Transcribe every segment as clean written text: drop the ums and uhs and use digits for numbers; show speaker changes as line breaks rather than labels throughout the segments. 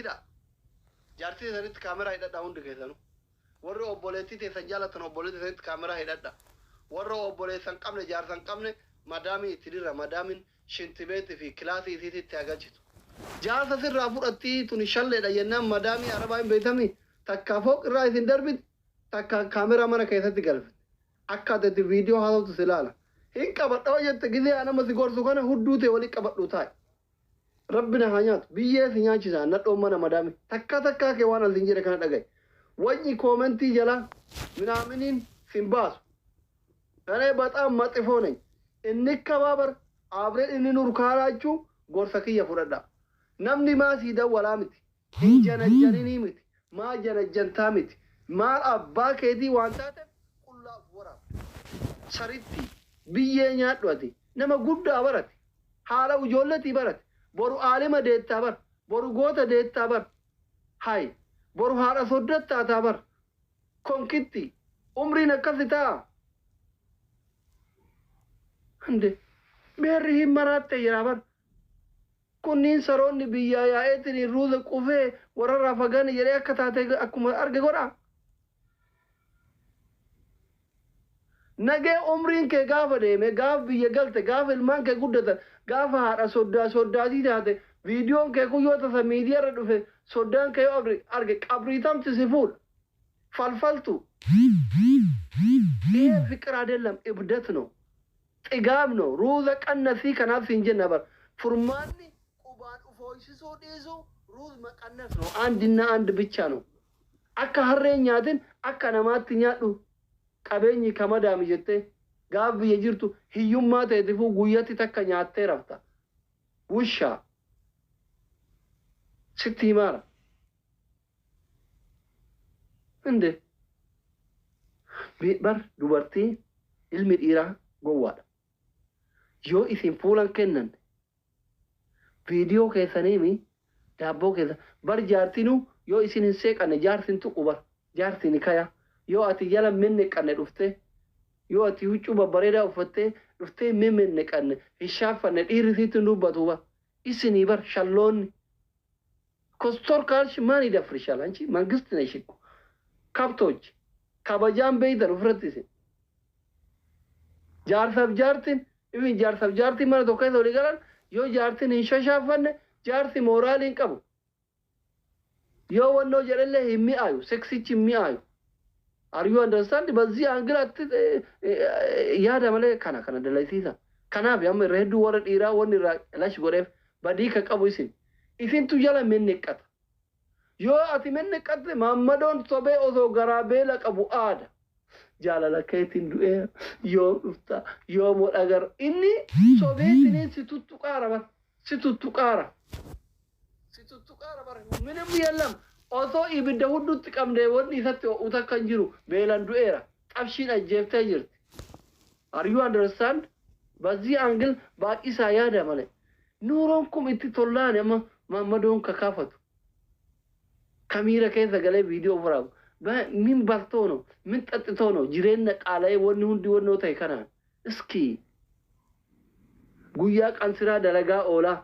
Hidha. Jaartii teessanitti kaameraa hidhadhaa hundi keessanuu. Warri obboleettii teessan jaallattan obboleettii teessanitti kaameraa hidhadha. Warra obboleessa hin qabne jaarsa hin qabne madaamii itti dira madaamiin shintibeeti fi kilaasii isiititti haa galchitu. Jaarsa sirraa fudhattii tuni shalleedha jennaan madaamii arabaa hin beektamii takkaa fooq irraa isin darbiti takka kaameraa mana keessatti galfti. Akka ati itti viidiyoo haasoftu si laala. Hin qabadha yoo jette gizee an amma si gorsu kana hudduu tee wali qabadhuu taa'i. Rabbi na haa nyaatu. Biyyee si nyaachisa nadhoon mana madaami. Takkaa takkaa kee waan an siin jedhe kana dhaga'i. Wacni koomentii jalaa minaaminiin sin baasu. Anee baxaam maxifoo neny. Innikkabaabar abreen inni nur kaalaachuu gorsa kiyya fudhadhaa. Namni maa sii dawwalaa miti. Hin janajjaninii miti. Maa janajjantaa miti. Maal abbaa keetii waan taateef qullaa of waraabda. Sarittii. Biyyee nyaadhu ati. Nama guddaa bar ati. Haadha ujoolletii bar ati. Boru aalima deettaa bar. Boru goota deettaa bar. Hay. Boru haadha soddat taataa bar. Konkittii. Umriin akkasi ta'aa? Inde. Beerri hin maraatte jiraa bar. Kunniin saroonni biyyaa yaa'eetiniin ruuza quufee warrarraa fagaanne jedhee akka taate akkuma arge godhaa. Nagee umriin kee gaafa deeme, gaafa biyya galte, gaafa ilmaan kee guddatan, gaafa haadha soddaa soddaatii taate, viidiyoon kee kun yoo tasa miidiyaa irra dhufe, soddaan kee yoo arge qabrii tamti si fuudha. Falfaltuu. Ihee fiqir adellam ibdat no. Xigaab no. Ruuza qannasii kanaaf siin jenna bar. Furmaanni qubaan uf hooysisuu dhiisuu ruuz maqannas no. Andinna and bicha no. Akka harreen nyaatin akka namaatti nyaadhu qabeenyi ka madaami jettee gaaf biyya jirtu hiyyummaa teetifuu guyyatti takka nyaattee rafta. Wushaa. Sitti himaara. Inde. Bar dubartii ilmi dhiiraa gowwaadha. Yoo isin fuulan kennanne viidiyoo keessaniimi daabboo keessa bar jaartinuu yoo isin hin seeqanne jaarsi hin tuqu bar jaarsi ni kaya yoo ati jala menneqqanne dhuftee yoo ati huccuu babbareedaa uffattee dhuftee memenneqanne hin shaaffanne dhiirri sitti hin dubbatu bar isinii bar shalloonni ኮስቶር ካልሽ ማን ይደፍርሻል? አንቺ መንግስት ነሽ እኮ ከብቶች kabajaan beeytan ofirratti isin jaarsaaf jaartiin ifin jaarsaaf jaartiin mana tokko keessa walii galan yoo jaartiin hin shashaaffanne jaarsi mooraalii hin qabu yoo wannoo jedhellee hin mi'aayu seksichi hin mi'aayu. Are you understand? በዚህ angle atti yaada malee kana kana dalasiisa. Kanaaf amma irra hedduu warra dhiiraa wanni irraa lash godheef badii ka qabu isin. Isintu jala menneqqata. Yoo ati menneqqatte maammadoon sobee osoo garaa beela qabu aada. Jaalala keetiin du'eera yoom dhufta yoom wal agarra inni sobeetiniin si tuttuqaara bar si tuttuqaara. Si tuttuqaara bar minim yelam osoo ibidda huddutti qabnee wanni isatti ho'u takka hin jiru beelan du'eera xabshiin ajjeeftee jirti. Are you understand? በዚህ angle baay'isaa yaada malee. Nuuroon kun itti tollaani amma maammadoon kakaafatu. Kamiira keessa galee viidiyoo waraabu. Min bartoo no, min xaxxitoo no, jireenya qaala'ee wanni hundi wannoo ta'e kanaan. Iski guyyaa qansiraa dalagaa oolaa.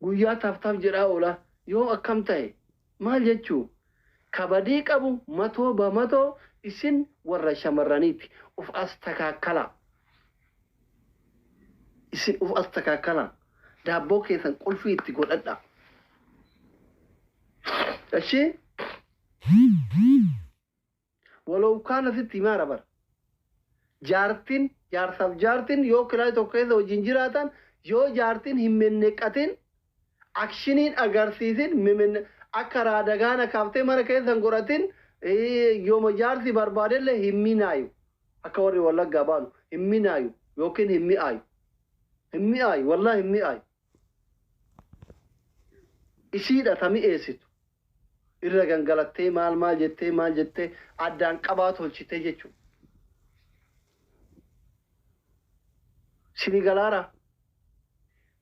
Guyyaa taftaaf jedhaa oolaa. Yoo akkam ta'e maal jechuu? Kabadii qabu matoo bamatoo isin warra shamarraniiti. Uf astakaakkalaa. Isin uf astakaakkalaa. Daabboo keessan qulfii itti godhadhaa. Ishee walau kaana sitti himaara bara. Jaartiin jaarsaaf jaartiin yoo kilaasii tokko keessa wajjin jiraatan yoo jaartiin hin menneqqatin akshiniin agarsiisin akka raadagaana kaaftee mana keessa hin godhatin yooma jaarsi barbaadellee hin minaayu. Akka warri wallaggaa baanu hin minaayu yookiin hin mi'aayu. Hin mi'aayu wallaahi hin mi'aayu. Isiidha ta mi'eessitu. Irra gangalattee maal maal jettee maal jettee addaan qabaa tolchitee jechuudha. Sini galaara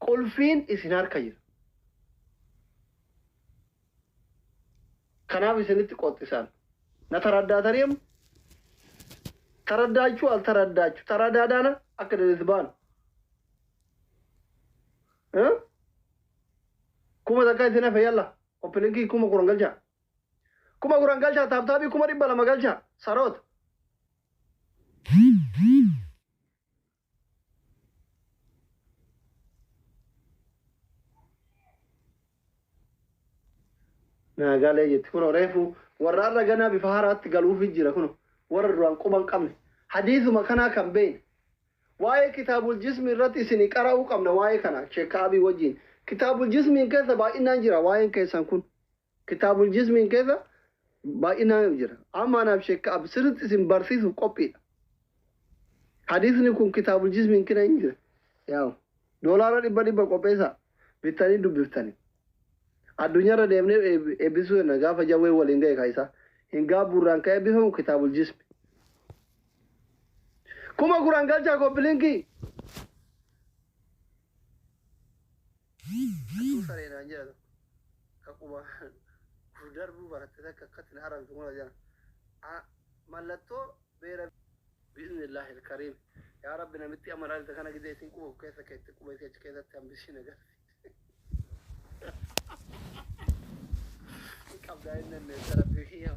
qulfiin isin harka jira. Kanaaf isinitti qoxxisaan. Na taraddaataniim taraddaachuu al taraddaachuu taradaadaana akka dandeessu baanu. Kuma takka isin hafe yalla. Copy linkii 10,000 galchaa. 10,000 galchaa, tap tapii 200,000 galchaa. Saroota. Naagalee jetti kunoo reefu warra har'a ganaa bifa haaraatti galuufi jira kunoo warra duraan quba hin qabne hadiisuma kanaa kan beeyne waa'ee kitaabul jismi irratti isinii qara'uu qabna waa'ee kana sheek Ka'abii wajjiin kitaabul jismiin keessa baay'inaan jira waa'een keessan kun kitaabul jismiin keessa baay'inaan jira amma anaaf sheek Ka'ab sirriitti isin barsiisuuf qophiidha hadiisni kun kitaabul jismiin kina hin jira yaa'u doolaara dhibba dhibba qopheessaa bittanii dubbiftanii Addunyaarra deemnee eebbisuu jenna gaafa jawween waliin gahe ka isaa hin gaabbuurraan ka eebbifamu kitaabul jismi. 10,000 galchaa copy linkii. Atuu saree naan jedha tokko ka quba darbuu baratte takka akkatti na arabsu kuna jala. Mallattoo beera bi'iznillaahi alkariim yaa rabbi namitti amma dhaalte kana gizee isin quba of keessa keette quba isii achi keessatti hambisii na garsiisi. Qabdaa hin dandeessa rabbi kiyya.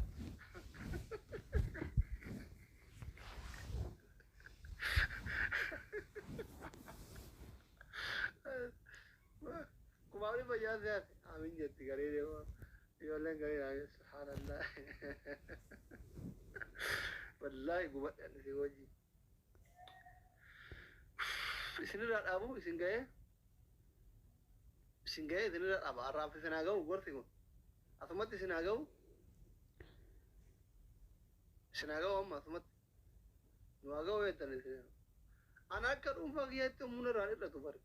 Kumaaf dhibba ja'a si hafe. Amiin jetti garee deema. Ijoolleen garee amiin subhaanallah. Wallaahi gubadhe ani si wajjin. Isinirraa dhaabu isin ga'ee. Isin ga'ee isinirra dhaaba. Har'aaf isin haa ga'u gorsi kun. Asumatti isin haa ga'u. Isin haa ga'u amma asumatti. Nu haa ga'u jettan isin. Ana akka dhuunfaa kiyyaatti humna irraan hir'atu bari.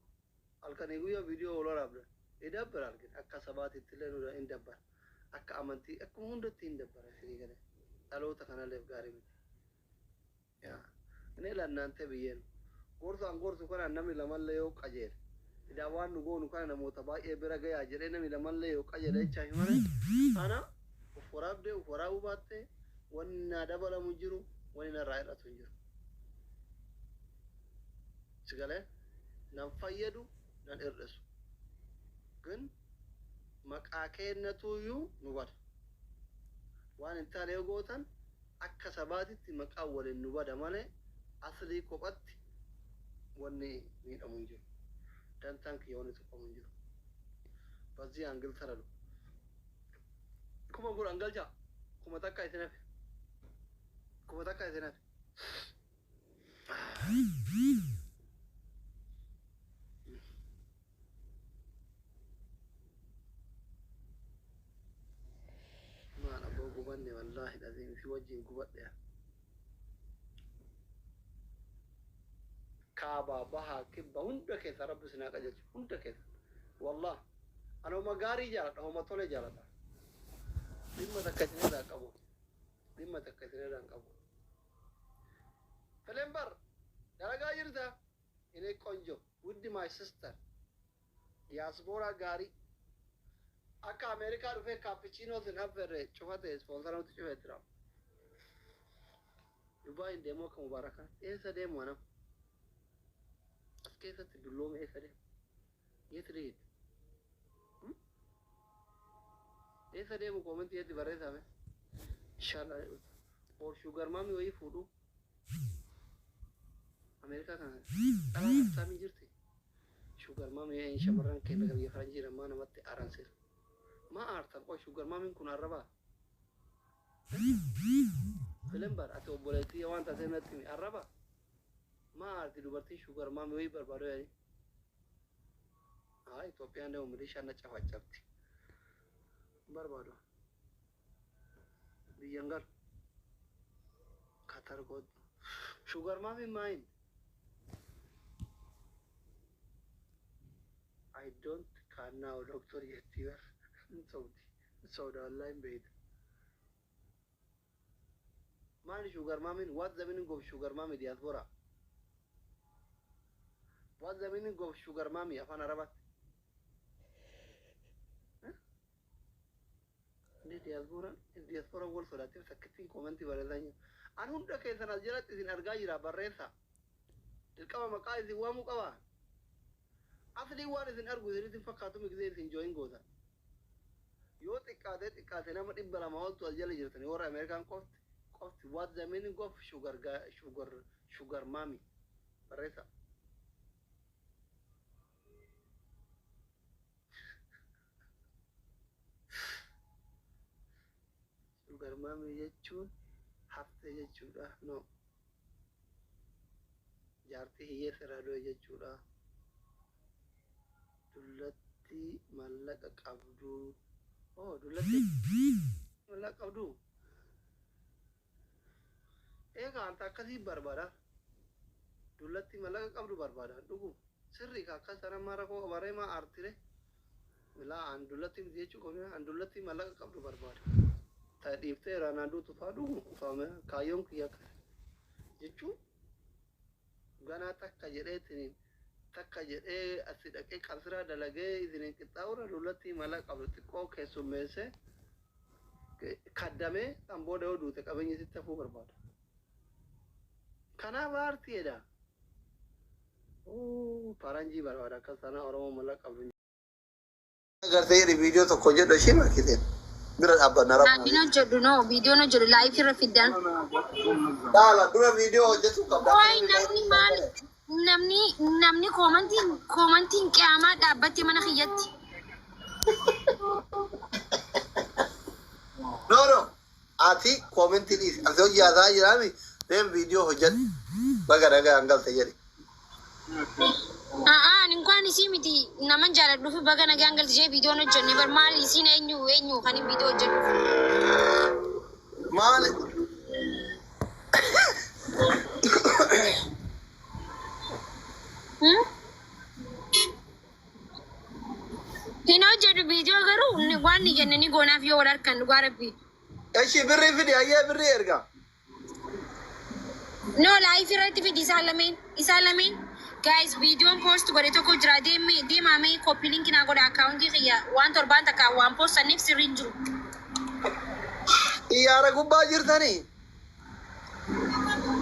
Halkanii guyyaa viidiyoo wal waraabna. Ni dabbara argina. Akka sabaatitti illee nurra hin dabbara. Akka amantii akkuma hundatti hin dabbara isinii galee. Dhaloota kanalleef gaarii miti. Yaa እኔ ለእናንተ ብዬ ነው gorsa an gorsu kana namni lamallee yoo qajeele idaa waan nu goonu kana namoota baay'ee bira gayaa jedhee namni lamallee yoo qajeele jechaa himane ana uf waraabdee uf waraabuu baatte wanni naa dabalamu hin jiru wanni narraa hir'atu hin jiru si galee nan fayyadu nan hir'isu ግን maqaa keennatuuyyuu nu bada waan hin taane yoo gootan akka sabaatitti maqaan waliin nu bada malee aslii kophatti wanni miidhamu hin jiru. Dantaan kiyya wanni tuqamu hin jiru. በዚህ angle ተረዱ። 10,000 galchaa. 1,000 isin hafe. 1,000 isin hafe. Maal abboo gubanne wallaahi dhaziin si wajjin gubadhe. Kaabaa bahaa kibba hunda keessa rabbi isin haa qajeelchu hunda keessa. Wallah ani homa gaarii jaaladha homa tole jaaladha. Dhimma takka isinirraa qabu. Dhimma takka isinirraa hin qabu. Filembar dalagaa jirta? የኔ ቆንጆ ውድ my sister diaspora gaarii akka Ameerikaa dhufee cappuccino sin affeerre cufate sponsor nutti cufee jira. Dubaay hin deemu akka Mubaarakaa eessa deemu anam as keessatti dulloome eessa deemu የት ልሂድ eessa deemu commentii yetti barreessame inshallah or sugar mommy wayii fuudhu Ameerikaa kana dhalaan akkaamii jirti sugar mommy shamarran keenya biyya faranjii jiran maa namatti aaran seera maa aartan qoy sugar mommyn kun arrabaa Filimbar ati obboleettii waan taatee natti himi arraba maa aarti dubartiin sugar mommy wayii barbaadu yaani haa Itoophiyaan deemu milishaan na cafacafti barbaadu biyyan galu Qatar gootu sugar mommy maayin I don't can now doctor jetti bar Saudi Saudi wallahi hin beeyta maali sugar mommyn? What the meaning of sugar mommy, diaspora? What the meaning of sugar mommy afaan Arabaatti? Inni diaspora diaspora wal sodaatee sakkittiin commentii barreessaa jiru. An hunda keessan as jalatti isin argaa jira barreessa. Dirqama maqaa isin waamuu qaba. Aslii waan isin argu isinitti hin fakkaatu migzee isin join gootan. Yoo xiqqaatee xiqqaate nama 200 oltu as jala jirtani warra Ameerikaan qofti qofti. What the meaning of sugar sugar sugar mommy? Barreessa. Sugar mommy jechuun haftee jechuudha. No. Jaartii hiyyeessa irraa du'e jechuudha. Dullattii mallaqa qabduu. Oh, dullattii mallaqa qabduu. Eegaa anta akkasii barbaada. Dullattii mallaqa qabdu barbaada. Dhugu. Sirrii ka akkas sana mara koo bareemaa aartire. Laa, an dullattii miti jechuu qabne, an dullattii mallaqa qabdu barbaada. Ta dhiiftee irraa naan duutu faa dhugu kaayyoon kiyya akkas jechuun ganaa takka jedheetiniin takka jedhee asi dhaqee qabsiraa dalagee isiniin qixxaa'urra dullattii mallaqa qabdu xiqqoo keessummeessee kaddamee kan booda yoo duute qabeenyi sitti hafuu barbaada. Kanaaf aartiidha. Faranjii barbaada akkas sana Oromoo mallaqa qabdu. Agartee jedhi viidiyoo tokko jedhu ishee markiteen bira dhaabbanna
Hin
rabbi.
hojjedhu, no, viidiyoon hojjedhu live irra fiddan.
Dhaala dura viidiyoo hojjetuu qabda.
Waay, namni maal namni commentiin qiyaamaa dhaabbatte mana kiyyatti.
No. Ati commentii dhiisi. Ati hojii haasaa jiraami deem viidiyoo hojjedhu. Baga nagaan galte jedhi.
A'aa, ani inkwaan isii miti, naman jaaladhuuf baga nagaan galte jee viidiyoon hojjenne bar. Maal isiin eenyu eenyu kan hin viidiyoo hojjedhu?
Maali?
Hmm? Hin hojjedhu viidiyoo, garuu waan ni jenne ni goonaaf yoo wal harkan, dhugaa rabbii.
Eshi, birrii fidi, ayyee, birrii erga.
No, live irratti fidi isaan lameen, isaan lameen. Guys, viidiyoon post godhe tokko jira, deemee deemaamee copy link naa godha. Accountii kiyya waan torbaan takka waan postanneef sirrii hin jiru.
Xiyyaara gubbaa jirtanii?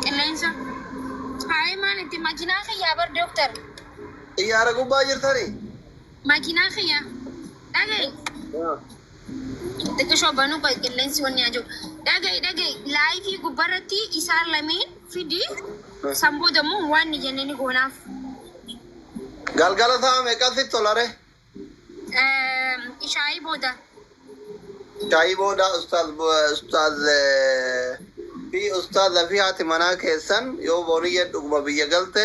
Qilleensa. Hayi, maal itti makiinaa kiyyaa bar, dooktar.
Xiyyaara gubbaa jirtanii?
Makiinaa kiyya. Dhaga'i. Xiqqishoo banuu qilleensi wanni haa jiru. Dhaga'i, dhaga'i, live gubbaarratti isaan lameen fidi, san booda immoo waan ni jenne ni goonaaf.
Galgala sa'a meeqatti tolare?
Ishaayii booda.
Shaayii booda ustaaz fi ustaaza fi haati manaa keessan yoo booniyyeen dhuguma biyya galte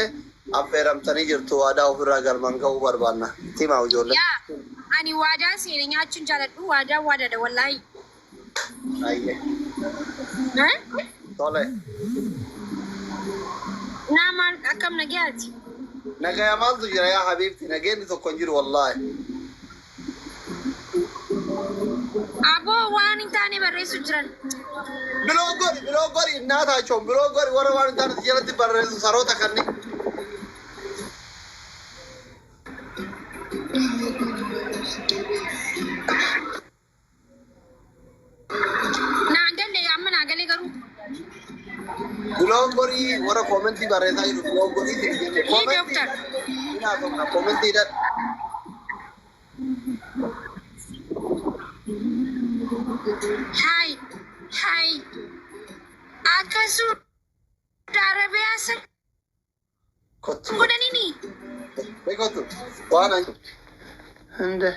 affeeramtanii jirtu, waadaa ofirraa galman ga'uu barbaanna. Timaa ijoollee.
Yaa, ani waadaa seene nyaachuun jaaladhu, waadaa waadaadha wallaahi.
Ayyee. Tole.
Naa maal, akkam, nagayaati?
Nagaya maaltu jira yaa habiibti? Nageenni tokko hin jiru wallaahi.
Aboo, waan hin taane barreessu jiran.
Block godhi, block godhi, innaa taachoon block godhi, warra waan hin taane jalatti barreessu saroota kanneen.
Naa galle, amma naa galee garuu.
Block godhi, warra commentii barreessaa jiru block godhi.
Ni dooktar.
Commentii hidhadhu.
Hai hai, akka Suudi Arabiyaa san
Kottu.
godhanini.
Kottu. Waan an. Hinde.